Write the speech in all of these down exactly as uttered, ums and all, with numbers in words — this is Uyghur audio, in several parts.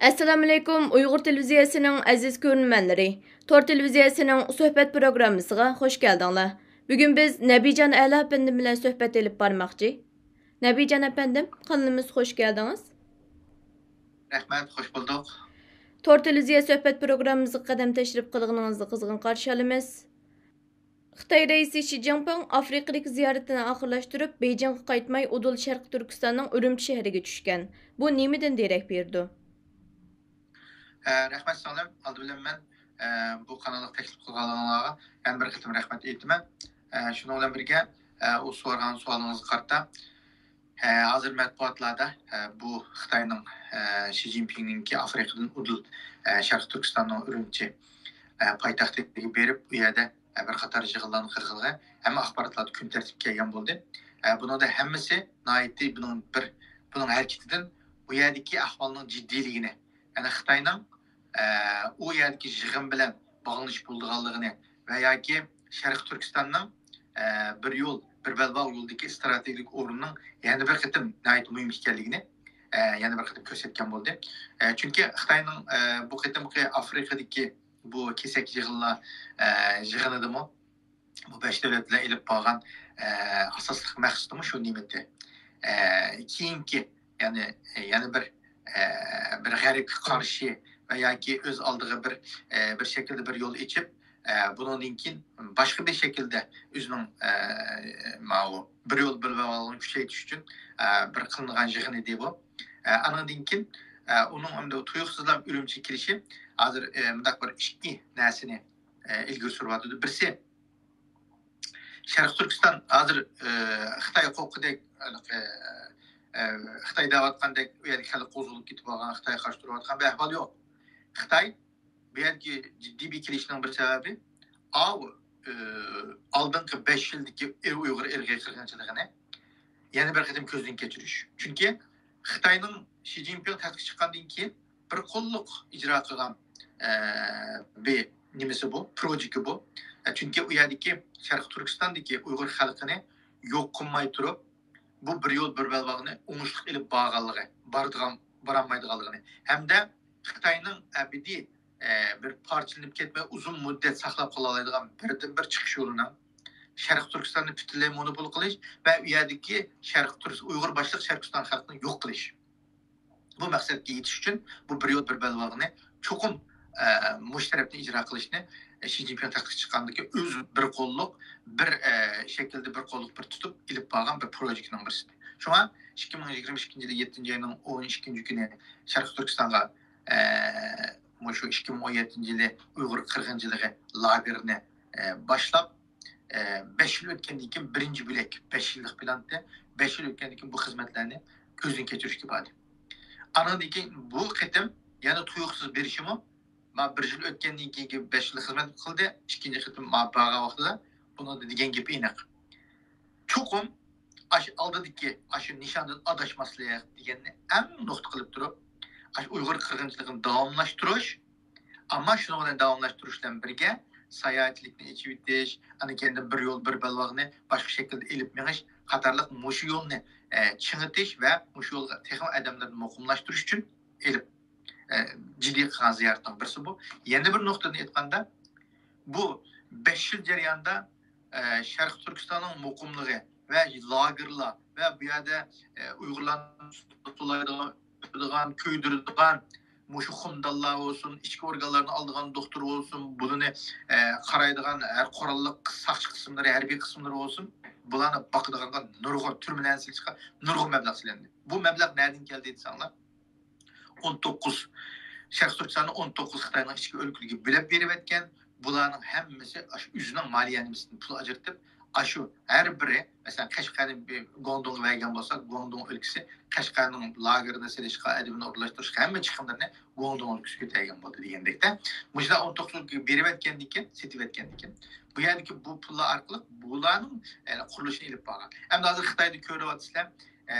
ئەسسالامۇئەلەيكۇم، ئۇيغۇر تېلېۋىزىيەسىنىڭ ئەزىز كۆرۈرمەنلىرى. تور تېلېۋىزىيەسىنىڭ سۆھبەت پروگراممىسىغا خۇش كەلدىڭلار. بۈگۈن بىز نەبىجان ئەلا ئەپەندىم بىلەن سۆھبەت ئېلىپ بارماقچى. نەبىجان ئەپەندىم، قانىلىمىزغا خۇش كەلدىڭىز. رەھمەت، خۇش بولدۇق. تور تېلېۋىزىيە سۆھبەت پروگراممىمىزغا قەدەم تەشرىپ قىلغىنىڭىزنى قىزغىن قارشى ئالىمىز. خىتاي رەئىسى شى جىنپىڭ ئافرىقىدىكى زىيارىتىنى ئاخىرلاشتۇرۇپ، بېيجىڭغا قايتماي، ئۇدۇل شەرقىي تۈركىستاننىڭ ئۈرۈمچى شەھىرىگە چۈشكەن. بۇ نېمىدىن دېرەك بېرىدۇ؟ ئە، رەھمەت سىڭلىم. ئالدى بىلەن مەن، ئە، بۇ قانالغا تەكلىپ قىلغانلىقىڭلارغا يەنە بىر قېتىم رەھمەت ئېيتىمەن. ئە، شۇنىڭ بىلەن بىرگە، ئە، ئۇ سورىغان سوئالىڭىزغا قارىتا، ئە، ھازىر مەتبۇئاتلاردا، ئە، بۇ خىتاينىڭ، ئە، شى جىنپىڭنىڭكى ئافرىقىدىن ئۇدۇل، ئە، شەرقىي تۈركىستاننىڭ ئۈرۈمچى، ئە، پايتەختىگە بېرىپ، ئۇ يەردە، ئە، بىر قاتار يىغىنلارنى قىلغىنىغا ھەممە ئاخباراتلاردا كۈن تەرتىپكە كەلگەن بولدى. ئە، بۇنىڭدا ھەممىسى ناھايىتى بۇنىڭ بىر، بۇنىڭ ھەرىكىتىدىن بۇ يەردىكى ئەھۋالنىڭ جىددىيلىكىنى، يەنى خىتاينىڭ، ئە، ئۇ يەردىكى يىغىن بىلەن باغلىنىش بولىدىغانلىقىنى ۋە ياكى شەرقىي تۈركىستاننىڭ، ئە، بىر يول، بىر بەلباغ يولىدىكى ئىستراتېگىيىلىك ئورنىنىڭ يەنە بىر قېتىم ناھايىتى مۇھىم ئىكەنلىكىنى، ئە، يەنە بىر قېتىم كۆرسەتكەن بولدى. ئە، چۈنكى خىتاينىڭ، ئە، بۇ قېتىمقى ئافرىقىدىكى بۇ كېسەك يىغىنلار، ئە، يىغىنىدىمۇ بۇ بەش دۆلەت بىلەن ئېلىپ بارغان، ئە، ئاساسلىق مەقسىتىمۇ شۇ نېمىتى. ئە، كېيىنكى، يەنى، يەنە بىر، ئە، بىر غەربكە قارشى ۋە ياكى ئۆز ئالدىغا بىر، ئە، بىر شەكىلدە بىر يول ئېچىپ، ئە، بۇنىڭدىن كېيىن باشقا بىر شەكىلدە ئۆزىنىڭ، ئە، ماۋۇ بىر يول بىر بەلباغنى كۈچەيتىش ئۈچۈن، ئە، بىر قىلىنغان يىغىن ئىدى بۇ. ئە، ئانىڭدىن كېيىن، ئە، ئۇنىڭ ئەمدى تۇيۇقسىزلا ئۈرۈمچىگە كېلىشى ھازىر، ئە، مۇنداق بىر ئىككى نەرسىنى، ئە، ئىلگىرى سۈرۈۋاتىدۇ. بىرسى، شەرقىي تۈركىستان ھازىر، ئە، خىتاي قورققۇدەك، ھېلىقى، ئە، خىتاي دەۋاتقاندەك ئۇ يەردىكى خەلق قوزغىلىپ كېتىپ قالغان، خىتايغا قارشى تۇرۇۋاتقان بىر ئەھۋال يوق. خىتاي بۇ يەرگە جىددىي بېكىنىشنىڭ بىر سەۋەبى، ئاۋۇ، ئە، ئالدىنقى بەش يىلدىكى ئۇيغۇر ئىرقىي قىرغىنچىلىقىنى يەنە بىر قېتىم كۆزدىن كەچۈرۈش. چۈنكى خىتاينىڭ شى جىنپىڭ تەختكە چىققاندىن كېيىن بىر قوللۇق ئىجرا قىلغان، ئە، بىر نېمىسى بۇ، پروجېكتى بۇ. ئە، چۈنكى ئۇ يەردىكى شەرقىي تۈركىستاندىكى ئۇيغۇر خەلقىنى يوق قىلماي تۇرۇپ، بۇ بىر يول، بىر بەلباغنى ئوڭۇشلۇق ئېلىپ بارغانلىقى، بارىدىغان، بارالمايدىغانلىقىنى ھەمدە خىتاينىڭ ئەبەدىي، ئە، بىر پارچىلىنىپ كەتمەي، ئۇزۇن مۇددەت ساقلاپ قالالايدىغان بىردىنبىر چىقىش يولىنىڭ شەرقىي تۈركىستاننى پۈتۈنلەي مونوپول قىلىش ۋە ئۇ يەردىكى شەرقىي تۈرك-، ئۇيغۇر باشلىق شەرقىي تۈركىستان خەلقىنى يوق قىلىش. بۇ مەقسەتكە يېتىش ئۈچۈن بۇ بىر يول، بىر بەلباغنى چوقۇم، ئە، مۇشۇ تەرەپتىن ئىجرا قىلىشنى، ئە، شى جىنپىڭ تەختكە چىققاندىكى ئۆزى بىر قوللۇق، بىر، ئە، شەكىلدە بىر قوللۇق بىر تۇتۇپ ئېلىپ بارغان بىر پروجېكتنىڭ بىرسى. شۇڭا ئىككى مىڭ يىگىرمە ئىككىنچى يىلى يەتتىنچى ئاينىڭ ئون ئىككىنچى كۈنى شەرقىي تۈركىستانغا، ئە، مۇشۇ ئىككى مىڭ ئون يەتتىنچى يىلى ئۇيغۇر قىرغىنچىلىقى لاگېرىنى، ئە، باشلاپ، ئە، بەش يىل ئۆتكەندىن كېيىن بىرىنچى بۆلەك، بەش يىللىق پىلانتى، بەش يىل ئۆتكەندىن كېيىن بۇ خىزمەتلەرنى كۆزدىن كەچۈرۈشكە باردى. ئانىڭدىن كېيىن بۇ قېتىم يەنە تۇيۇقسىز بېرىشىمۇ، ما بىر يىل ئۆتكەندىن كېيىنكى بەش يىل خىزمەت قىلدى، ئىككىنچى قېتىم ما بارغان ۋاقتىدا بۇنىڭدا دېگەن گېپى ئېنىق. چوقۇم ئاشۇ ئالدىدىكى ئاشۇ نىشاندىن ئاداشماسلىق دېگەننى ئەڭ نۇقتا قىلىپ تۇرۇپ، ئاشۇ ئۇيغۇر قىرغىنچىلىقىنى داۋاملاشتۇرۇش، ئەمما شۇنىڭ بىلەن داۋاملاشتۇرۇش بىلەن بىرگە ساياھەتچىلىكنى ئېچىۋېتىش، ئاندىن كېيىن بىر يول، بىر بەلباغنى باشقا شەكىلدە ئېلىپ مېڭىش قاتارلىق مۇشۇ يولنى، ئە، چىڭىتىش ۋە مۇشۇ يولغا تېخىمۇ ئادەملەرنى مۇقىملاشتۇرۇش ئۈچۈن ئېلىپ، ئە، جىددىي قىلغان زىيارەتنىڭ بىرسى بۇ. يەنە بىر نۇقتىدىن ئېيتقاندا، بۇ بەش يىل جەريانىدا، ئە، شەرقىي تۈركىستاننىڭ مۇقىملىقى ۋە لاگېرلار ۋە بۇ يەردە، ئە، ئۇيغۇرلارنى تولايدىغان، ئۆلتۈرىدىغان، كۆيدۈرىدىغان، مۇشۇ قوماندانلار بولسۇن، ئىچكى ئورگانلارنى ئالىدىغان دوختۇر بولسۇن، بۇلارنى، ئە، قارايدىغان ھەر قوراللىق ساقچى قىسىملىرى، ھەربىي قىسىملىرى بولسۇن، بۇلارنى باقىدىغانغا نۇرغۇن تۈرمىلەرنى سېلىشقا نۇرغۇن مەبلەغ سېلىندى. بۇ مەبلەغ نەدىن كەلدى دېسەڭلار، ئون توققۇز، شەرقىي تۈركىستاننى ئون توققۇز خىتاينىڭ ئىچكى ئۆلكىلىرىگە بۆلۈپ بېرىۋەتكەن. بۇلارنىڭ ھەممىسى ئاشۇ ئۆزىنىڭ مالىيە نېمىسىدىن پۇل ئاجرىتىپ، ئاشۇ ھەر بىرى، مەسىلەن، قەشقەرنى بىر گۇاڭدۇڭغا بەرگەن بولسا، گۇاڭدۇڭ ئۆلكىسى قەشقەرنىڭ لاگېرىنى سېلىشقا، ئادىمىنى ئورۇنلاشتۇرۇشقا ھەممە چىقىملىرىنى گۇاڭدۇڭ ئۆلكىسى كۆتەرگەن بولدى دېگەندەكتە. مۇشۇنداق ئون توققۇزغا بېرىۋەتكەندىن كېيىن، سېتىۋەتكەندىن كېيىن، بۇ يەردىكى بۇ پۇللار ئارقىلىق بۇلارنىڭ، يەنى قۇرۇلۇشىنى ئېلىپ بارغان. ئەمدى ھازىر خىتايدا كۆرۈۋاتىسىلەر، ئە،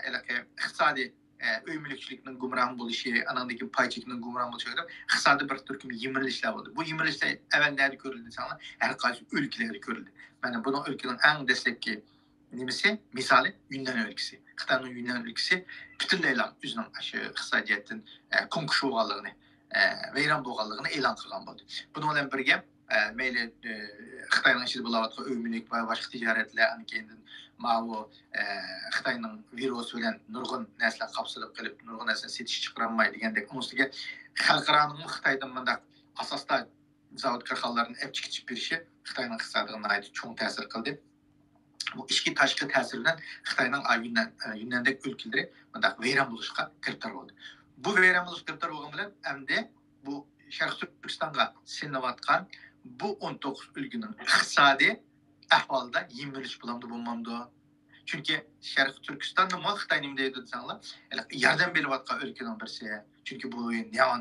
ھېلىقى ئىقتىسادىي ئە، ئۆي مۈلۈكچىلىكنىڭ گۇمران بولۇشى، ئانىڭدىن كېيىن پاي چېكىنىڭ گۇمران بولۇشى قاتارلىق ئىقتىسادىي بىر تۈركۈم يىمىرىلىشلار بولدى. بۇ يىمىرىلىشلار ئەۋۋەل نەدە كۆرۈلدى دېسەڭلار، ھەر قايسى ئۆلكىلەردە كۆرۈلدى. مانا بۇنىڭ ئۆلكىنىڭ ئەڭ دەسلەپكى، نېمىسى، مىسالى يۈننەن ئۆلكىسى. خىتاينىڭ يۈننەن ئۆلكىسى پۈتۈنلەيلا ئۆزىنىڭ ئاشۇ ئىقتىسادىي جەھەتتىن، ئە، كونكۇش بولغانلىقىنى، ئە، ۋەيران بولغانلىقىنى ئېلان قىلغان بولدى. بۇنىڭ بىلەن بىرگە، ئە، مەيلى، ئە، خىتاينىڭ ئىچىدە بولاۋاتقان ئۆي مۈلۈك ۋە باشقا تىجارەتلەر، ئاندىن كېيىندىن ماۋۇ، ئە، خىتاينىڭ ۋىرۇسى بىلەن نۇرغۇن نەرسىلەر قاپسىلىپ قېلىپ، نۇرغۇن نەرسىنى سېتىشقا چىقىرالماي دېگەندەك، ئۇنىڭ ئۈستىگە خەلقئارانىڭمۇ خىتايدىن مۇنداق ئاساستا زاۋۇت كارخانىلارنى ئەپ چىقىپ بېرىشى خىتاينىڭ ئىقتىسادىغا ناھايىتى چوڭ تەسىر قىلدى. بۇ ئىچكى تاشقى تەسىر بىلەن خىتاينىڭ، ئا، يۈننەن، ئە، يۈننەندەك ئۆلكىلىرى مۇنداق ۋەيران بولۇشقا گىرىپتار بولدى. بۇ ۋەيران بولۇشقا گىرىپتار بولغان بىلەن ئەمدى بۇ شەرقىي تۈركىستانغا سېلىنىۋاتقان بۇ ئون توققۇز ئۆلكىنىڭ ئىقتىسادىي ئەھۋالىدا يېمىرىلىش بولامدۇ، بولمامدۇ؟ چۈنكى شەرقىي تۈركىستاننىمۇ خىتاي نېمە دەيدۇ دېسەڭلار، ياردەم بېرىۋاتقان ئۆلكىنىڭ بىرسى. چۈنكى بۇ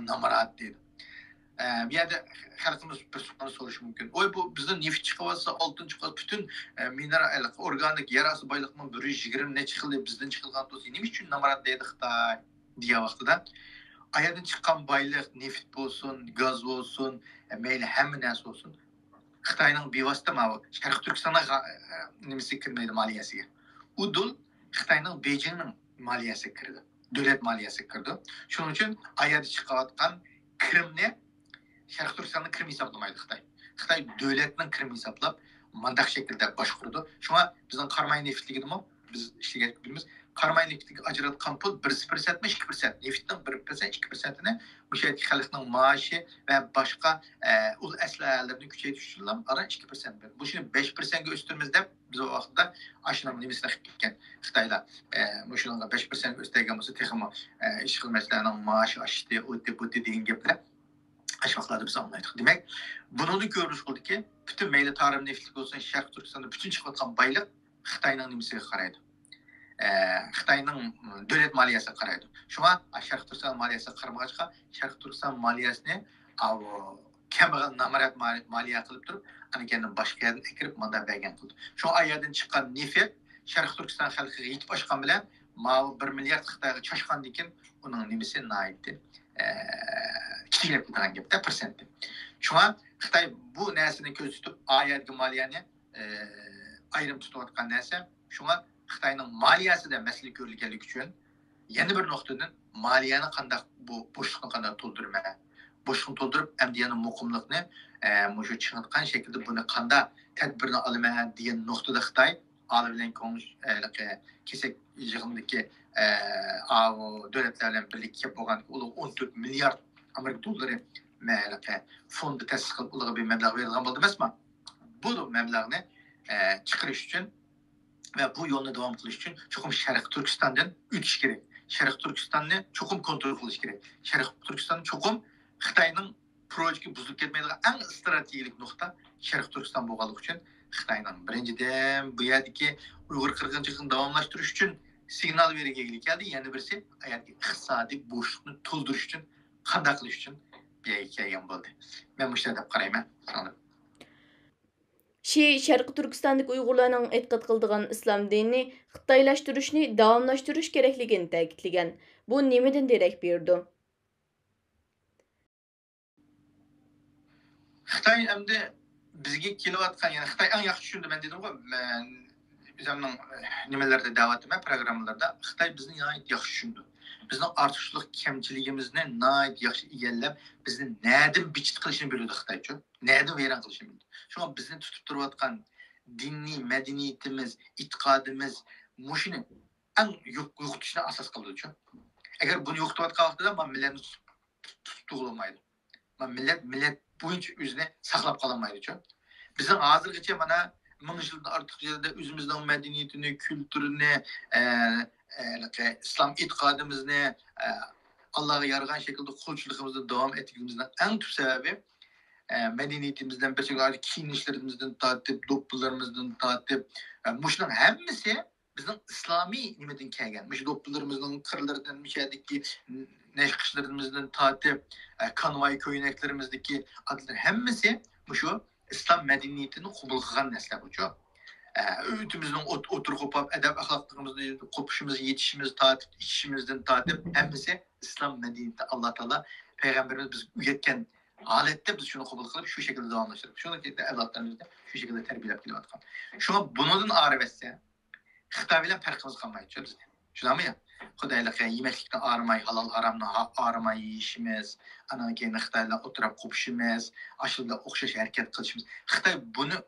نامرات دەيدۇ. ئە، بۇ يەردە خەلقىمىز بىر سوئالنى سورىشى مۇمكىن. ۋاي، بۇ بىزدە نېفىت چىقىۋاتسا، ئالتۇن چىقىۋاتسا، پۈتۈن، ئە، مىنېرال، ئورگانىك يەر ئاستى بايلىقنىڭ بىر يۈز يىگىرمە نەچچە خىلى بىزدىن چىقىدىغان تۇرسا، نېمە ئۈچۈن نامرات دەيدۇ خىتاي دېگەن ۋاقتىدا، ئايەردىن چىققان بايلىق، نېفىت بولسۇن، گاز بولسۇن، ئە، مەيلى ھەممە نەرسە بولسۇن، خىتاينىڭ بىۋاسىتە ماۋۇ شەرقىي تۈركىستاننىڭ غا-، ئە، نېمىسىگە كىرمەيدۇ، مالىيەسىگە. ئۇ دۇل خىتاينىڭ بېيجىڭنىڭ مالىيەسىگە كىرىدۇ. دۆلەت مالىيەسىگە كىرىدۇ. شۇنىڭ ئۈچۈن ئايەردە چىقىۋاتقان كىرىمنى شەرقىي تۈركىستاننىڭ كىرىمى ھېسابلىمايدۇ خىتاي. خىتاي دۆلەتنىڭ كىرىمى ھېسابلاپ، مانداق شەكىلدە باشقۇرىدۇ. شۇڭا بىزنىڭ قاراماي نېفىتلىكىدىمۇ بىز ئىشلىگەن بىلىمىز. قاراماي نېفىتلىكىگە ئاجراتقان پۇل بىر پىرسەنتمۇ، ئىككى پىرسەنت. نېفىتنىڭ بىر پىرسەنت، ئىككى پىرسەنتىنى مۇشۇ يەردىكى خەلقنىڭ مائاشى ۋە باشقا، ئە، ئۇل ئەسلىھەلىرىنى كۈچەيتىش ئۈچۈنلا ئاران ئىككى پىرسەنت بېرىدۇ. بۇ ئىشنى بەش پىرسەنتكە ئۆستۈرىمىز دەپ، بىز ئۇ ۋاقىتتا ئاشۇنىڭ نېمىسىنى قىلىپ كەتكەن خىتايلار. ئە، مۇشۇنىڭغا بەش پىرسەنت ئۆستۈرگەن بولسا، تېخىمۇ، ئە، ئىشغال مەسلەرنىڭ مائاشى ئاشتى، ئۇتى، بۇتى دېگەن گەپلەر ئاشۇ ۋاقىتلاردا بىز ئاڭلايتتۇق. دېمەك، بۇنىڭدىن كۆرۈنۈش بولدىكى، پۈتۈن مەيلى تارىم نېفىتلىك بولسۇن، شەرقىي تۈركىستاندا پۈتۈن چىقىۋاتقان بايلىق خىتاينىڭ نېمىسىگە قارايدۇ. ئە، خىتاينىڭ دۆلەت مالىيەسىگە قارايدۇ. شۇڭا شەرقىي تۈركىستان مالىيەسىگە قارىمىغاچقا، شەرقىي تۈركىستان مالىيەسىنى ئاۋۇ كەمبەغەل نامرات مالىيە قىلىپ تۇرۇپ، ئاندىن كېيىن باشقا يەردىن ئەكىرىپ مۇنداق بەرگەن قىلدى. شۇڭا ئايەردىن چىققان نېفىت شەرقىي تۈركىستان خەلقىگە يېتىپ ئاشقان بىلەن، ماۋۇ بىر مىليارد خىتايغا چاشقاندىن كېيىن ئۇنىڭ نېمىسى ناھايىتى، ئە، كىچىكلەپ كېتىدىغان گەپتە پىرسەنتى. شۇڭا خىتاي بۇ نەرسىنى كۆزدە تۇتۇپ، ئايەردىكى مالىيەنى، ئە، ئايرىم تۇتۇۋاتقان نەرسە. شۇڭا خىتاينىڭ مالىيەسىدە مەسىلە كۆرۈلگەنلىكى ئۈچۈن، يەنە بىر نۇقتىدىن مالىيەنى قانداق، بۇ بوشلۇقنى قانداق تولدۇرىمەن؟ بوشلۇقنى تولدۇرۇپ، ئەمدى يەنە مۇقىملىقنى، ئە، مۇشۇ چىڭىتقان شەكىلدە بۇنى قانداق تەدبىرنى ئالىمەن دېگەن نۇقتىدا خىتاي ئالى بىلەن كوڭ-، ئە، كېسەك يىغىنىدىكى، ئە، ئاۋۇ دۆلەتلەر بىلەن بىرلىككە كېلىپ بولغان ئۇلۇغ ئون تۆت مىليارد ئامېرىكا دوللىرى مەلىقە فوندى تەسىس قىلىپ، ئۇلارغا بىر مەبلەغ بېرىلغان بولدى ئەمەسمۇ؟ بۇ مەبلەغنى، ئە، چىقىرىش ئۈچۈن ۋە بۇ يولنى داۋام قىلىش ئۈچۈن چوقۇم شەرقىي تۈركىستاندىن ئۆتۈش كېرەك. شەرقىي تۈركىستاننى چوقۇم كونترول قىلىش كېرەك. شەرقىي تۈركىستان چوقۇم خىتاينىڭ پروژىكى بۇزۇلۇپ كەتمەيدىغان ئەڭ ئىستراتېگىيەلىك نۇقتا شەرقىي تۈركىستان بولغانلىقى ئۈچۈن خىتاينىڭ بىرىنچىدىن بۇ يەردىكى ئۇيغۇر قىرغىنچىلىقىنى داۋاملاشتۇرۇش ئۈچۈن سىگنال بېرگىلى كەلدى. يەنە بىرسى، ئۇ يەردىكى ئىقتىسادىي بوشلۇقنى تولدۇرۇش ئۈچۈن قانداق قىلىش ئۈچۈن بۇ يەرگە كەلگەن بولدى. مەن مۇشۇنداق دەپ قارايمەن. سىڭلىم. شى شەرقىي تۈركىستاندىكى ئۇيغۇرلارنىڭ ئېتىقاد قىلىدىغان ئىسلام دىنىنى خىتايلاشتۇرۇشنى داۋاملاشتۇرۇش كېرەكلىكىنى تەكىتلىگەن. بۇ نېمىدىن دېرەك بېرىدۇ؟ خىتاي ئەمدى بىزگە كېلىۋاتقان، يەنى خىتاي ئەڭ ياخشى چۈشىنىدۇ. مەن دېدىمغۇ، مەن ئۆزۈمنىڭ نېمىلەردە دەۋاتىمەن، پروگراممىلاردا. خىتاي بىزنى ناھايىتى ياخشى چۈشىنىدۇ. بىزنىڭ ئارتۇقچىلىق كەمچىلىكىمىزنى ناھايىتى ياخشى ئىگىلەپ، بىزنى نەدىن بىچىت قىلىشنى بىلىدۇ خىتايچۇ. نەدىن ۋەيران قىلىشنى بىلىدۇ. شۇڭا بىزنى تۇتۇپ تۇرۇۋاتقان دىنىي مەدەنىيىتىمىز، ئېتىقادىمىز، مۇشۇنى ئەڭ يوق-، يوقىتىشنى ئاساس قىلىدۇچۇ. ئەگەر بۇنى يوقىتىۋاتقان ۋاقتىدا، ما مىللەتنى تۇتۇپ، تۇتۇپ تۇرغىلى بولمايدۇ. ما مىللەت، مىللەت بويىچە ئۆزىنى ساقلاپ قالالمايدۇچۇ. بىزنىڭ ھازىرغىچە مانا مىڭ يىلدىن ئارتۇق يىلدا ئۆزىمىزنىڭ مەدەنىيىتىنى، كۈلتۈرىنى، ئە، ئە، ئىسلام ئېتىقادىمىزنى، ئە، ئاللاغا يارىغان شەكىلدە قۇلچىلىقىمىزنى داۋام ئەتكىنىمىزنىڭ ئەڭ تۈپ سەۋەبى، ئە، مەدەنىيىتىمىزدىن بىر چەكلەردە كىيىنىشلىرىمىزدىن تارتىپ، دوپپىلىرىمىزدىن تارتىپ، ئە، مۇشۇنىڭ ھەممىسى بىزنىڭ ئىسلامىي نېمىدىن كەلگەن. مۇشۇ دوپپىلىرىمىزنىڭ قىرلىرىدىن، مۇشۇ يەردىكى نەقىشلىرىمىزدىن تارتىپ، ئە، كانۋاي كۆينەكلىرىمىزدىكى ئادەتلەر ھەممىسى مۇشۇ ئىسلام مەدەنىيىتىنى قوبۇل قىلغان نەرسىلەر بۇچۇ. ئە، ئۆتۈمىزنىڭ ئوت-، ئوتتۇرىغا قوپۇپ، ئەدەپ-ئەخلاقلىرىمىزنى قوپۇشىمىز، يېتىشىمىز تارتىپ، ئىچىشىمىزدىن تارتىپ، ھەممىسى ئىسلام مەدەنىيىتى. ئاللا تائالا پەيغەمبىرىمىز بىزگە ئۆگەتكەن ھالەتتە بىز شۇنى قوبۇل قىلىپ، شۇ شەكىلدە داۋاملاشتۇردۇق. شۇنىڭ ئۈچۈن ئەۋلادلىرىمىزنى شۇ شەكىلدە تەربىيەلەپ كېلىۋاتقان. شۇڭا بۇنىڭدىن ئايرىۋەتسە، خىتاي بىلەن پەرقىمىز قالمايدۇ بىزنىڭ. شۇنداقمۇ؟ خۇدايلىق يېمەكلىكتىن ئارىماي، ھالال ھارامنى ھا-، ئارىماي يېيىشىمىز، ئانان كېيىن خىتاي بىلەن ئولتۇرۇپ قوپۇشىمىز، ئاشۇ بىلەن ئوخشاش ھەرىكەت قىلىشىمىز. خىتاي بۇنى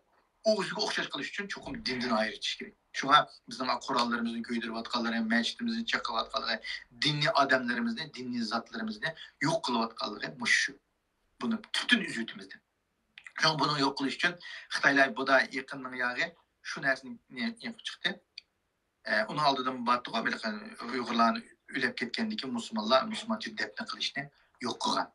ئۆزىگە ئوخشاش قىلىش ئۈچۈن چوقۇم دىندىن ئايرىۋېتىش كېرەك. شۇڭا بىزنىڭ قوراللىرىمىزنى كۆيدۈرۈۋاتقانلىرى، مەسچىتىمىزنى چېقىۋاتقانلىرى، دىنىي ئادەملىرىمىزنى، دىنىي زاتلىرىمىزنى يوق قىلىۋاتقانلىرى مۇشۇ شۇ. بۇنى پۈتۈن ئۈزۈۋېتىمىز دەپ. شۇڭا بۇنى يوق قىلىش ئۈچۈن خىتايلار بۇدا يېقىننىڭ ياغى شۇ نەرسىنى يېقىپ چىقتى. ئە، ئۇنىڭ ئالدىدا بارتىغۇ، ئۇيغۇرلارنى ئۆلۈپ كەتكەندىكى مۇسۇلمانلار، مۇسۇلمانچە دەپنە قىلىشنى يوق قىلغان.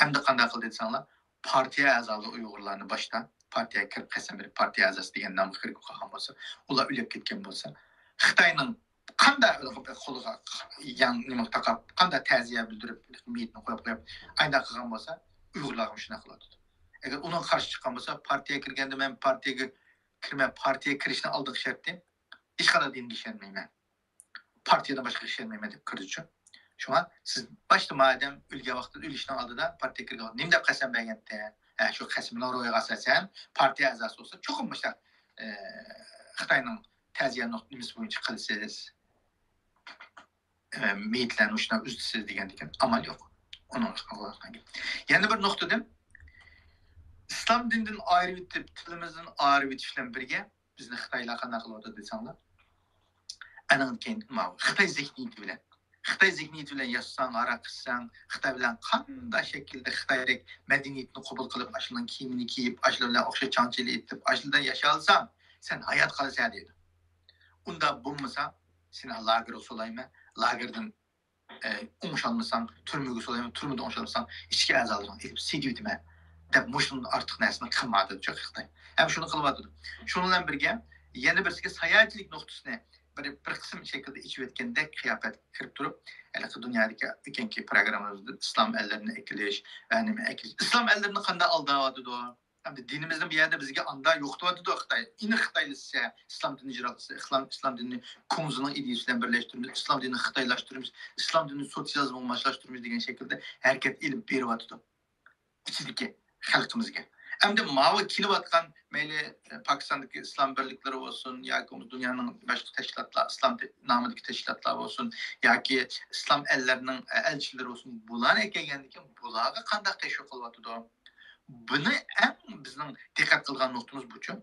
ئەمدى قانداق قىلدى دېسەڭلار، پارتىيە ئەزالىرى ئۇيغۇرلارنى باشتا پارتىيەگە كىرىپ قەسەم بېرىپ، پارتىيە ئەزاسى دېگەن نامغا كىرىپ قالغان بولسا، ئۇلار ئۆلۈپ كەتكەن بولسا، خىتاينىڭ قانداق قولىغا يان نېمە تاقاپ، قانداق تەزىيە بىلدۈرۈپ، مېيىتنى قويۇپ قويۇپ، ئاينداق قىلغان بولسا، ئۇيغۇرلارغا شۇنداق قىلىۋاتىدۇ. ئەگەر ئۇنىڭغا قارشى چىققان بولسا، پارتىيەگە كىرگەندە مەن پارتىيەگە كىرمەن، پارتىيەگە كىرىشنىڭ ئالدىنقى شەرتى ھېچقانداق دىنغا ئىشەنمەيمەن، پارتىيەدىن باشقىغا ئىشەنمەيمەن دەپ كىردىچۇ. شۇڭا سىز باشتا مادەم ئۆلگەن ۋاقتىدا، ئۆلۈشنىڭ ئالدىدا پارتىيەگە كىرگەن ۋاقىت نېمە دەپ قەسەم بەرگەنتى؟ ھە، شۇ قەسىمنى روھىغا ئالسا سەن پارتىيە ئەزاسى بولسا، چوقۇم مۇشۇنداق، ئە، خىتاينىڭ تەزىيە نۇقتىسى بويىچە قىلىسىز. ئە، مېيىتلەرنى شۇنداق ئۈزىسىز دېگەندىكىن ئامال يوق. ئۇنىڭ يەنە بىر نۇقتىدىن، ئىسلام دىنىدىن ئايرىۋېتىپ، تىلىمىزدىن ئايرىۋېتىش بىلەن بىرگە، بىزنى خىتايلار قانداق قىلىۋاتىدۇ دېسەڭلار، ئانىڭدىن كېيىن ماۋۇ خىتاي زېھنىيىتى بىلەن، خىتاي زېھنىيىتى بىلەن ياشىساڭ، ھاراق ئىچسەڭ، خىتاي بىلەن قانداق شەكىلدە خىتايدەك مەدەنىيەتنى قوبۇل قىلىپ، ئاشۇنىڭ كىيىمىنى كىيىپ، ئاشۇلار بىلەن ئوخشاش چاڭچىلى ئېتىپ، ئاشۇلار بىلەن ياشىيالىساڭ، سەن ھايات قالىسەن دەيدۇ. ئۇنداق بولمىسا، سېنى لاگېرغا سولايمەن، لاگېردىن ئوڭۇش ئالمىساڭ، تۈرمىگە سولايمەن، تۈرمىدىن ئوڭۇش ئالمىساڭ، ئىچكى ئەزالىرىڭنى ئېلىپ سېتىۋېتىمەن، دەپ مۇشۇندىن ئارتۇق نەرسىنى قىلمايدۇ خىتاي. ھەم شۇنى قىلىۋاتىدۇ. شۇنىڭ بىلەن بىرگە، يەنە بىرسىگە ساياھەتچىلىك نۇقتىسىنى بىر، بىر قىسىم شەكىلدە ئېچىۋەتكەندەك قىياپەتكە كىرىپ تۇرۇپ، ھېلىقى دۇنيادىكى ئۆتكەنكى پروگراممىمىزدا ئىسلام ئەللىرىنى ئەكېلىش ۋە نېمە ئەكېلىش. ئىسلام ئەللىرىنى قانداق ئالداۋاتىدۇ؟ ئەمدى دىنىمىزنى بۇ يەردە بىزگە ئاندا يوقىتىۋاتىدۇ خىتاي. ئېنىق خىتايلىسا، ئىسلام دىنى جىراقلىسا، ئىسلام، ئىسلام دىنىنى كۇڭزىنىڭ ئىدىيىسى بىلەن بىرلەشتۈرىمىز، ئىسلام دىنىنى خىتايلاشتۇرىمىز، ئىسلام دىنىنى سوتسىيالىزمغا ماسلاشتۇرىمىز دېگەن شەكىلدە ھەرىكەت ئېلىپ بېرىۋاتىدۇ ئىچىدىكى خەلقىمىزگە. ئەمدى ماۋۇ كېلىۋاتقان مەيلى، ئە، پاكىستاندىكى ئىسلام بىرلىكلىرى بولسۇن ياكى دۇنيانىڭ باشقا تەشكىلاتلار، ئىسلام تە-، نامىدىكى تەشكىلاتلار بولسۇن ياكى ئىسلام ئەللىرىنىڭ، ئە، ئەلچىلىرى بولسۇن، بۇلارنى ئەكەلگەندىن كېيىن بۇلارغا قانداق تەشۋىق قىلىۋاتىدۇ؟ بۇنى ئەڭ بىزنىڭ دىققەت قىلىدىغان نۇقتىمىز بۇچۇ.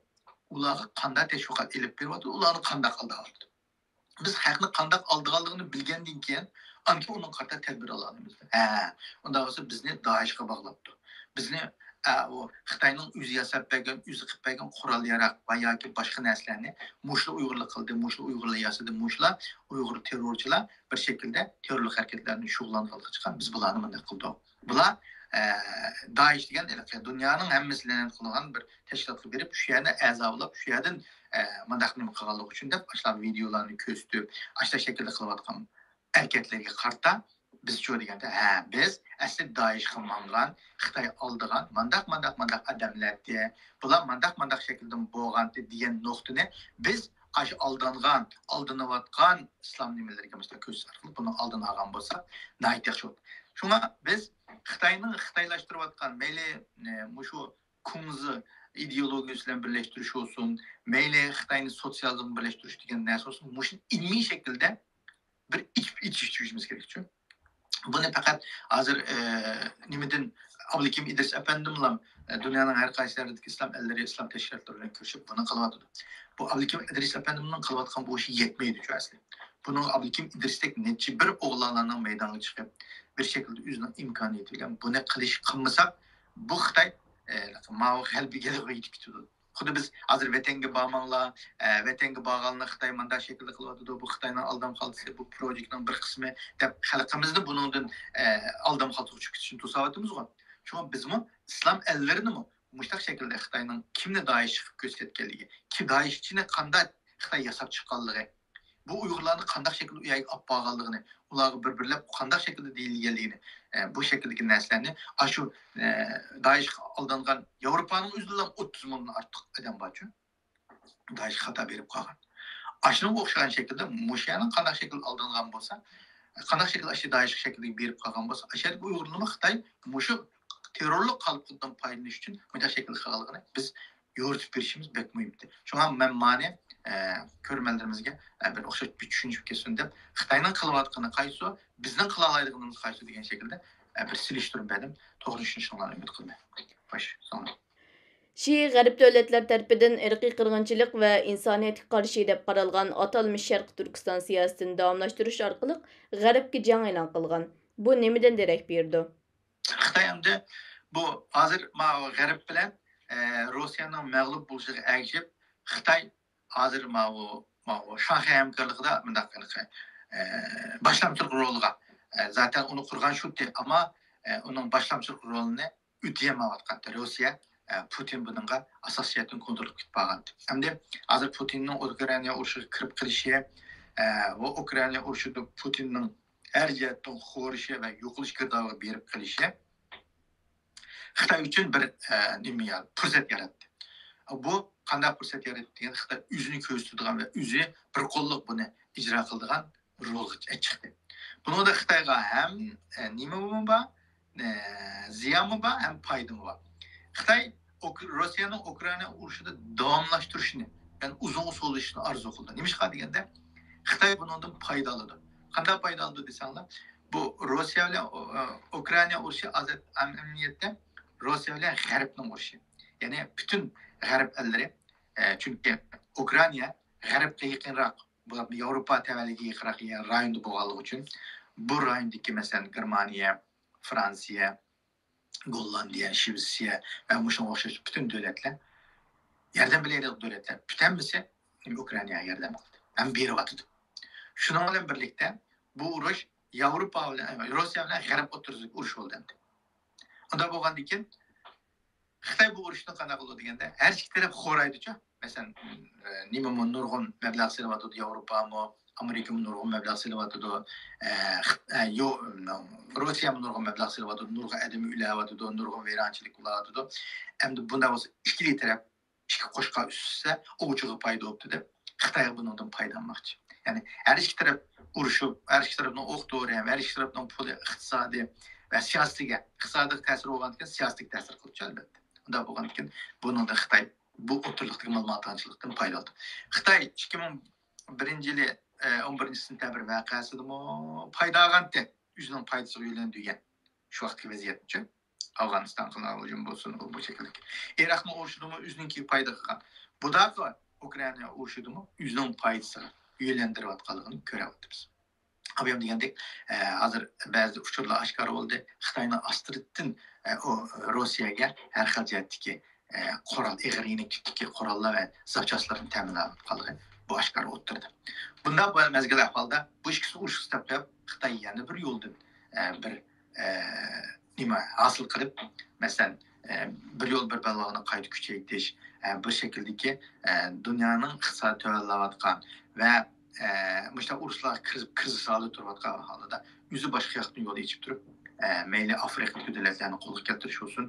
ئۇلارغا قانداق تەشۋىقات ئېلىپ بېرىۋاتىدۇ، ئۇلارنى قانداق ئالداۋاتىدۇ؟ بىز خەقنى قانداق ئالدىغانلىقىنى بىلگەندىن كېيىن، ئاندىن كېيىن ئۇنىڭغا قارىتا تەدبىر ئالالىمىز. ھە، ئۇنداق بولسا بىزنى دائىشقا باغلاپتۇ. بىزنى، ئە، ئۇ خىتاينىڭ ئۆزى ياساپ بەرگەن، ئۆزى قىلىپ بەرگەن قورال ياراغ ۋە ياكى باشقا نەرسىلەرنى مۇشۇلار ئۇيغۇرلار قىلدى، مۇشۇلار ئۇيغۇرلار ياسىدى، مۇشۇلار ئۇيغۇر تېررورچىلار بىر شەكىلدە تېررورلۇق ھەرىكەتلەرنى شۇغۇللانغانلىقى چىققان، بىز بۇلارنى مۇنداق قىلدۇق. بۇلار، ئە، دائىش دېگەن ھېلىقى دۇنيانىڭ ھەممىسى لەنەت قىلغان بىر تەشكىلاتقا بېرىپ، شۇ يەردە ئەزا بولۇپ، شۇ يەردىن، ئە، مۇنداق نېمە قىلغانلىقى ئۈچۈن دەپ، ئاشۇنداق ۋىدىيولارنى كۆرسىتىپ، ئاشۇنداق شەكىلدە قىلىۋاتقان ھەرىكەتلەرگە قارىتا، بىزچۇ دېگەندە، ھە، بىز ئەسلى دائىشقا ماڭغان، خىتاي ئالدىغان، مانداق، مانداق، مانداق ئادەملەردى، بۇلار مانداق، مانداق شەكىلدىن بولغانتى دېگەن نۇقتىنى بىز ئاشۇ ئالدانغان، ئالدىنىۋاتقان ئىسلام نېمىلىرىگە مۇشۇنداق كۆرسىتىش ئارقىلىق بۇنىڭ ئالدىنى ئالغان بولسا ناھايىتى ياخشى بولىدۇ. شۇڭا بىز خىتاينىڭ خىتايلاشتۇرۇۋاتقان، مەيلى، ئە، مۇشۇ كۇڭزى ئىدېئولوگىيىسى بىلەن بىرلەشتۈرۈش بولسۇن، مەيلى خىتاينى سوتسىيالىزمغا بىرلەشتۈرۈش دېگەن نەرسە بولسۇن، مۇشۇنى ئىلمىي شەكىلدە بىر ئېچىپ، ئېچىپ چۈشۈرۈشىمىز كېرەكچۇ. بۇنى پەقەت ھازىر، ئە، نېمىدىن، ئابلىكىم ئىدرىس ئەپەندىملا، ئە، دۇنيانىڭ ھەر قايسى يەرلىرىدىكى ئىسلام ئەللىرى، ئىسلام تەشكىلاتلىرى بىلەن كۆرۈشۈپ بۇنى قىلىۋاتىدۇ. بۇ ئابلىكىم ئىدرىس ئەپەندىمنىڭ قىلىۋاتقان بۇ ئىشى يەتمەيدۇچۇ ئەسلى. بۇنىڭ ئابلىكىم ئىدرىستەك نەچچە بىر ئوغلانلارنىڭ مەيدانغا چىقىپ، بىر شەكىلدە ئۆزىنىڭ ئىمكانىيىتى بىلەن بۇنى قىلىش، قىلمىساق، بۇ خىتاي، ئە، ماۋۇ غەلىبىگە يېتىپ كېتىدۇ. خۇددى بىز ھازىر ۋەتەنگە بارماڭلار، ئە، ۋەتەنگە بارغانلار خىتاي مانداق شەكىلدە قىلىۋاتىدۇ، بۇ خىتاينىڭ ئالدام خالتىسى، بۇ پروجېكتنىڭ بىر قىسمى دەپ خەلقىمىزنى بۇنىڭدىن، ئە، ئالدام خالتىغا چۈشۈپ كېتىشىنى توساۋاتىمىزغۇ. شۇڭا بىزمۇ ئىسلام ئەللىرىنىمۇ مۇشۇنداق شەكىلدە خىتاينىڭ كىمنى دائىش قىلىپ كۆرسەتكەنلىكى، كى-، دائىشچىنى قانداق خىتاي ياساپ چىققانلىقى، بۇ ئۇيغۇرلارنى قانداق شەكىلدە ئۇ يەرگە ئاپ بارغانلىقىنى، ئۇلارغا بىر-بىرلەپ قانداق شەكىلدە دېيىلگەنلىكىنى، ئە، بۇ شەكىلدىكى نەرسىلەرنى ئاشۇ، ئە، دائىشقا ئالدانغان ياۋروپانىڭ ئۆزىدىلا ئوتتۇز مىڭدىن ئارتۇق ئادەم بارچۇ. دائىشقا خاتا بېرىپ قالغان. ئاشۇنىڭغا ئوخشىغان شەكىلدە مۇشۇ يەرنىڭ قانداق شەكىلدە ئالدانغان بولسا، قانداق شەكىلدە ئاشۇ دائىشقا شەكىلدە بېرىپ قالغان بولسا، ئاشۇ يەردىكى ئۇيغۇرلارمۇ خىتاي مۇشۇ تېررورلۇق قالپىقىدىن پايدىلىنىش ئۈچۈن مۇنداق شەكىلدە قىلغانلىقىنى بىز يورۇتۇپ بېرىشىمىز بەك مۇھىم. شۇڭا مەن مانى، ئە، كۆرۈرمەنلىرىمىزگە، ئە، بىر ئوخشاش بىر چۈشىنىش كەلسۇن دەپ، خىتاينىڭ قىلىۋاتقىنى قايسى، بىزنىڭ قىلالايدىغىنىمىز قايسى دېگەن شەكىلدە، ئە، بىر سېلىشتۇرما بەردىم. توغرا چۈشىنىشىڭلارنى ئۈمىد قىلىمەن. خوش، ساڭا. شى غەرب دۆلەتلەر تەرىپىدىن ئىرقىي قىرغىنچىلىق ۋە ئىنسانىيەتكە قارشى دەپ قارالغان ئاتالمىش شەرقىي تۈركىستان سىياسىتىنى داۋاملاشتۇرۇش ئارقىلىق غەربكە جەڭ ئېلان قىلغان. بۇ نېمىدىن دېرەك بېرىدۇ؟ خىتاي ئەمدى بۇ ھازىر ماۋۇ غەرب بىلەن، ئە، روسىيەنىڭ مەغلۇپ بولۇشىغا ئەگىشىپ، خىتاي ھازىر ماۋۇ، ماۋۇ شاڭخەي ھەمكارلىقىدا مۇنداق ھېلىقى، ئە، باشلامچىلىق رولىغا، ئە، زاتەن ئۇنى قۇرغان شۇتى، ئەمما، ئە، ئۇنىڭ باشلامچىلىق رولىنى ئۆتىيەلمەيۋاتقانتى روسىيە. ئە، پۇتىن بۇنىڭغا ئاساسىي جەھەتتىن كونترول قىلىپ بارغانتى. ئەمدى ھازىر پۇتىننىڭ ئۇكرائىنا ئۇرۇشىغا كىرىپ قېلىشى، ئە، ۋە ئۇكرائىنا ئۇرۇشىدا پۇتىننىڭ ھەر جەھەتتىن خورىشى ۋە يوقىلىش گىردابىغا بېرىپ قېلىشى خىتاي ئۈچۈن بىر، ئە، نېمە يا-، پۇرسەت ياراتتى. بۇ قانداق پۇرسەت ياراتتى دېگەندە، خىتاي ئۆزىنى كۆرسىتىدىغان ۋە ئۆزى بىر قوللۇق بۇنى ئىجرا قىلىدىغان رولغا چىقتى. بۇنىڭدا خىتايغا ھەم، ئە، نېمىمۇ بار، ئە، زىيانمۇ بار، ھەم پايدىمۇ بار. خىتاي ئۇك-، روسىيەنىڭ ئۇكرائىنا ئۇرۇشىنى داۋاملاشتۇرۇشنى، يەنى ئۇزۇنغا سوزۇلۇشىنى ئارزۇ قىلىدۇ. نېمىشقا دېگەندە، خىتاي بۇنىڭدىن پايدا ئالىدۇ. قانداق پايدا ئالىدۇ دېسەڭلار، بۇ روسىيە بىلەن ئۇ-، ئۇكرائىنا ئۇرۇشى ئادەت-، ئەمەلىيەتتە روسىيە بىلەن غەربنىڭ ئۇرۇشى. يەنى پۈتۈن غەرب ئەللىرى، ئە، چۈنكى ئۇكرائىنا غەربكە يېقىنراق، بۇ ياۋروپا تەۋەلىكىگە يېقىنراق رايوندا بولغانلىقى ئۈچۈن، بۇ رايوندىكى، مەسىلەن، گېرمانىيە، فرانسىيە، گوللاندىيە، شىۋېتسىيە ۋە مۇشۇنىڭغا ئوخشاش پۈتۈن دۆلەتلەر، ياردەم بېرەلىگەن دۆلەتلەر پۈتۈنلىسى ئۇكرائىناغا ياردەم قىلدى ھەم بېرىۋاتىدۇ. شۇنىڭ بىلەن بىرلىكتە، بۇ ئۇرۇش ياۋروپا بىلەن، روسىيە بىلەن غەرب ئوتتۇرىسىدىكى ئۇرۇش بولدى ئەمدى. ئۇنداق بولغاندىن كېيىن، خىتاي بۇ ئۇرۇشنى قانداق قىلىدۇ دېگەندە، ھەر ئىككى تەرەپ خورايدىچۇ. مەسىلەن، ئە، نېمىمۇ نۇرغۇن مەبلەغ سېلىۋاتىدۇ، ياۋروپامۇ، ئامېرىكىمۇ نۇرغۇن مەبلەغ سېلىۋاتىدۇ، ئە، خىت-، ئە، يو-، روسىيەمۇ نۇرغۇن مەبلەغ سېلىۋاتىدۇ، نۇرغۇن ئادىمى ئۆلۈۋاتىدۇ، نۇرغۇن ۋەيرانچىلىك بولۇۋاتىدۇ. ئەمدى بۇنداق بولسا، ئىككىلى تەرەپ ئىككى قوشقان ئۈستىسە، ئوۋچىغا پايدا بوپتۇ دەپ، خىتايغا بۇنىڭدىن پايدىلانماقچى. يەنى ھەر ئىككى تەرەپ ئۇرۇشۇپ، ھەر ئىككى تەرەپنىڭ ئوق دورى، ھەر ئىككى تەرەپنىڭ پۇلى، ئىقتىسادى ۋە سىياسىتىگە، ئىقتىسادىغا تەسىرى بولغاندىكىن، سىياسىتىگە تەسىر قىلىدۇ، ئەلۋەتتە. ئۇنداق بولغاندىكىن، بۇنىڭدا خىتاي بۇ ئوتتۇرىلىقتىكى مالىماتاڭچىلىقتىن پايدا ئالدى. خىتاي ئىككى مىڭ بىرىنچى يىلى، ئە، ئون بىرىنچى سېنتەبىر ۋەقەسىدىمۇ پايدا ئالغانتى، ئۆزىنىڭ پايدىسىغا يۆنەلدۈرگەن شۇ ۋاقىتتىكى ۋەزىيەتنىچۇ. ئافغانىستانغا ھۇجۇم بولسۇن، ئۇ بۇ شەكىلدىكى. ئىراقنىڭ ئۇرۇشىدىمۇ ئۆزىنىڭكى پايدىغا قىلغان. بۇداقى ئۇكرائىنا ئۇرۇشىدىمۇ ئۆزىنىڭ پايدىسىغا يۆنەلدۈرۈۋاتقانلىقىنى كۆرۈۋاتىمىز. ئابىيام دېگەندەك، ئە، ھازىر بەزى ئۇچۇرلار ئاشكارا بولدى. خىتاينىڭ ئاستىرتتىن، ئە، ئۇ، روسىيەگە ھەر خىل جەھەتتىكى، ئە، قورال، ئېغىر يېنىك تىپتىكى قوراللار ۋە زاپچاسلارنى تەمىنلەۋاتقانلىقى بۇ ئاشكارا ئوتتۇرىدا. بۇنداق بىر مەزگىل ئەھۋالدا بۇ ئىككىسىنى ئۇرۇشقا سەپ قويۇپ، خىتاي يەنە بىر يولدىن، ئە، بىر، ئە، نېمە ھاسىل قىلىپ، مەسىلەن، ئە، بىر يول بىر بەلباغنى قايتا كۈچەيتىش، ئە، بىر شەكىلدىكى، ئە، دۇنيانىڭ ئىقتىسادى تۆۋەنلەۋاتقان ۋە، ئە، مۇشۇنداق ئۇرۇشلارغا كىرىز-، كىرىزىس ھالدا تۇرۇۋاتقان ھالدا ئۆزى باشقا ياقتىن يول ئېچىپ تۇرۇپ، ئە، مەيلى ئافرىقىدىكى دۆلەتلەرنى قولغا كەلتۈرۈش بولسۇن،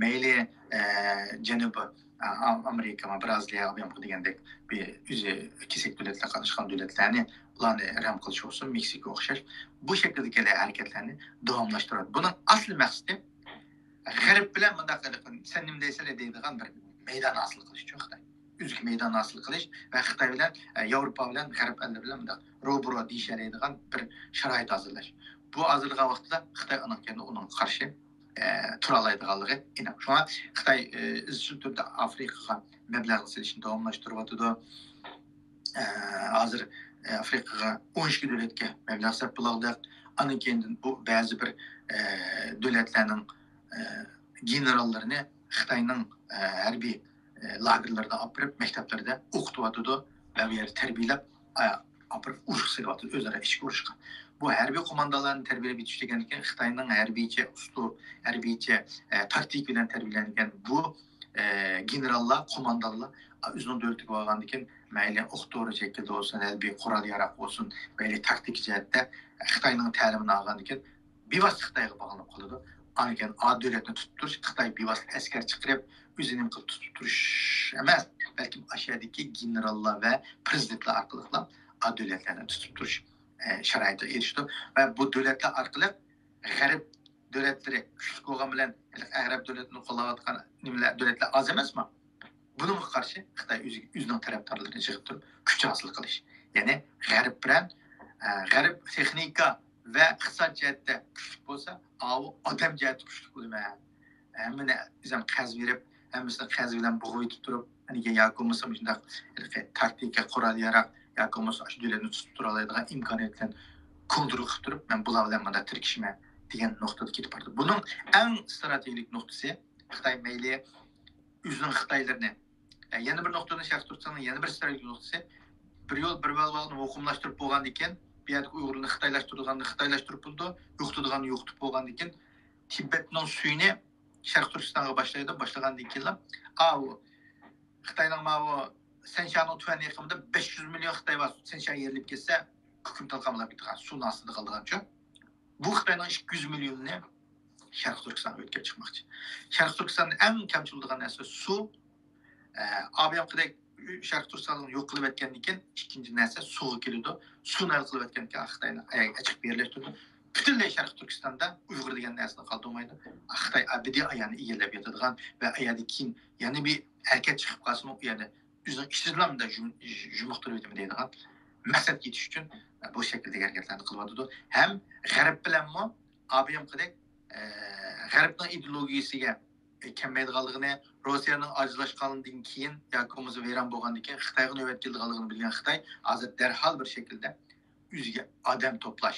مەيلى، ئە، جەنۇبى، ئا-، ئا-، ئامېرىكا، بىرازىلىيە، ئابىيامقا دېگەندەك بىر ئۆزى كېسەك دۆلەتلەر قاتناشقان دۆلەتلەرنى، ئۇلارنى رەم قىلىش بولسۇن، مېكسىكا ئوخشاش بۇ شەكىلدىكى ھەرىكەتلەرنى داۋاملاشتۇرىدۇ. بۇنىڭ ئەسلى مەقسىتى غەرب بىلەن مۇنداق قىلىپ، سەن نېمە دەيسەن دەيدىغان بىر مەيدان ھاسىل قىلىشچۇ خىتاي. ئۆزىگە مەيدان ھاسىل قىلىش ۋە خىتاي بىلەن، ئە، ياۋروپا بىلەن غەرب ئەللىرى بىلەن مۇنداق روبىرو دېيىشەلەيدىغان بىر شارائىت ھازىرلاش. بۇ ھازىرلىغان ۋاقتىدا خىتاي ئانىڭ كەينىدە ئۇنىڭغا قارشى، ئە، تۇرالايدىغانلىقى ئېنىق. شۇڭا خىتاي، ئە، ئىزچىل تۈردە ئافرىقىغا مەبلەغ سېلىشنى داۋاملاشتۇرۇۋاتىدۇ. ئە، ھازىر، ئە، ئافرىقىغا ئون ئىككى دۆلەتكە مەبلەغ سەرپ قىلغۇدەك. ئاندىن كېيىن بۇ بەزى بىر، ئە، دۆلەتلەرنىڭ، ئە، گېنېراللىرىنى خىتاينىڭ، ئە، ھەربىي، ئە، لاگېرلىرىدا ئاپىرىپ، مەكتەپلەردە ئوقۇتۇۋاتىدۇ ۋە بۇ يەردە تەربىيەلەپ، ئە، ئاپىرىپ ئۇرۇشقا سېلىۋاتىدۇ، ئۆزئارا ئىچكى ئۇرۇشقا. بۇ ھەربىي قوماندانلارنى تەربىيەلەپ يېتىشتۈرگەندىن كېيىن خىتاينىڭ ھەربىيچە ئۇسلۇب، ھەربىيچە، ئە، تاكتىكا بىلەن تەربىيەلەنگەن بۇ، ئە، گېنېراللار، قوماندانلار ئۆزىنىڭ دۆلىتىگە بارغاندىن كېيىن مەيلى ئوق دورا شەكلىدە بولسۇن، ھەربىي قورال ياراق بولسۇن، مەيلى تاكتىكا جەھەتتە خىتاينىڭ تەلىمىنى ئالغاندىن كېيىن بىۋاسىتە خىتايغا باغلىنىپ قالىدۇ. ئاندىن كېيىن ئا دۆلەتنى تۇتۇپ تۇرۇش، خىتاي بىۋاسىتە ئەسكەر چىقىرىپ، ئۆزىنى نېمە قىلىپ تۇتۇپ تۇرۇش ئەمەس، بەلكىم ئاشۇ يەردىكى گېنېراللار ۋە پىرېزىدېنتلار ئارقىلىقلا ئا دۆلەتلەرنى تۇتۇپ تۇرۇش، ئە، شارائىتىغا ئېرىشىدۇ. ۋە بۇ دۆلەتلەر ئارقىلىق غەرب دۆلەتلىرى كۈچلۈك بولغان بىلەن، ئەرەب دۆلىتىنى قوللاۋاتقان نېمىلەر، دۆلەتلەر ئاز ئەمەسمۇ؟ بۇنىڭغا قارشى خىتاي ئۆزى، ئۆزىنىڭ تەرەپدارلىرىنى يىغىپ تۇرۇپ، ئۈچ ھاسىل قىلىش. يەنى غەرب بىلەن، ئە، غەرب تېخنىكا ۋە ئىقتىساد جەھەتتە كۈچلۈك بولسا، ئاۋۇ ئادەم جەھەتتە كۈچلۈك بولىمەن. ھەممىنى ئۆزۈم قەرز بېرىپ، ھەممىسىنى قەرز بىلەن بوغۇۋېتىپ تۇرۇپ، ئەنىگە ياكى بولمىسا مۇشۇنداق تاكتىكا، قورال ياراغ ياكى بولمىسا شۇ دۆلەتنى تۇتۇپ تۇرالايدىغان ئىمكانىيەت بىلەن كونترول قىلىپ تۇرۇپ، مەن بۇلار بىلەن مانا تىركىشىمەن دېگەن نۇقتىدا كېتىپ بارىدۇ. بۇنىڭ ئەڭ ئىستراتېگىيەلىك نۇقتىسى خىتاي مەيلى ئۆزىنىڭ خىتايلىرىنى، يەنە بىر نۇقتىنى شەرقىي تۈركىستاننىڭ يەنە بىر ئىستراتېگىيەلىك نۇقتىسى، بىر يول بىر بەلباغنى مۇقىملاشتۇرۇپ بولغاندىن كېيىن، بۇ يەردىكى ئۇيغۇرلارنى خىتايلاشتۇرىدىغاننى خىتايلاشتۇرۇپ بولىدۇ، يوقىتىدىغاننى يوقىتىپ بولغاندىن كېيىن، تىبەتنىڭ سۈيىنى شەرقىي تۈركىستانغا باشلايدۇ. باشلىغاندىن كېيىنلا، ئاۋۇ خىتاينىڭ ماۋۇ سەنشانىڭ تۆۋەن ئېقىمىدا بەش يۈز مىليون خىتاي بار، سەنشان يېرىلىپ كەتسە، كۆكرىكىدىن قاملاپ كېتىدىغان، سۇنىڭ ئاستىدا قالىدىغانچۇ. بۇ خىتاينىڭ ئىككى يۈز مىليونىنى شەرقىي تۈركىستانغا ئۆتكۈزۈپ چىقماقچى. شەرقىي تۈركىستاندا ئەڭ كەمچىل بولىدىغان نەرسە سۇ. ئە، ئابىيامقىدەك شەرقىي تۈركىستاننى يوق قىلىپ ئەتكەندىن كېيىن، ئىككىنچى نەرسە سۇغا كېلىدۇ. سۇنى ھەل قىلىپ ئەتكەندىن كېيىن، خىتاينى ئاياغ ئېچىق بىرلەشتۈرىدۇ. پۈتۈنلەي شەرقىي تۈركىستاندا ئۇيغۇر دېگەن نەرسىنى قالدۇرمايدۇ. خىتاي ئەبەدىي ئاياغنى ئىگىلەپ ياتىدىغان ۋە ئاياغدىن كېيىن يەنە بىر ھەرىكەت چىقىپ قالسىمۇ، ئۇ يەردە ئۆزىنىڭ ئىچىدىلا مۇنداق يۇم-، يۇمۇقتۇرۇۋېتىمەن دەيدىغان مەقسەتكە يېتىش ئۈچۈن بۇ شەكىلدىكى ھەرىكەتلەرنى قىلىۋاتىدۇ. ھەم غەرب بىلەنمۇ ئابىيامقىدەك، ئە، غەربنىڭ ئىدېئولوگىيىسىگە كەلمەيدىغانلىقىنى، روسىيەنىڭ ئاجىزلاشقاندىن كېيىن ياكى بولمىسا ۋەيران بولغاندىن كېيىن خىتايغا نۆۋەت كېلىدىغانلىقىنى بىلگەن خىتاي ھازىر دەرھال بىر شەكىلدە ئۆزىگە ئادەم توپلاش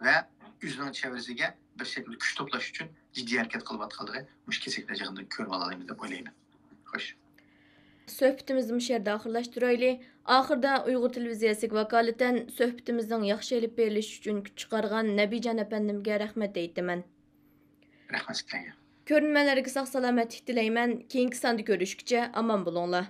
ۋە ئۆزىنىڭ چەۋرىسىگە بىر شەكىلدە كۈچ توپلاش ئۈچۈن جىددىي ھەرىكەت قىلىۋاتقانلىقى مۇشۇ كېسەكلەر يىغىنىدىن كۆرۈۋالالايمىز دەپ ئويلايمەن. خوش. سۆھبىتىمىزنى مۇشۇ يەردە ئاخىرلاشتۇرايلى. ئاخىردا ئۇيغۇر تېلېۋىزىيەسىگە ۋاكالىتەن سۆھبىتىمىزنىڭ ياخشى ئېلىپ بېرىلىشى ئۈچۈن كۈچ چىقارغان نەبىجان ئەپەندىمگە رەھمەت ئېيتىمەن. رەھمەت سىزگە. كۆرۈرمەنلەرگە ساق سالامەتلىك تىلەيمەن. كېيىنكى ساندا كۆرۈشكىچە ئامان بولۇڭلار.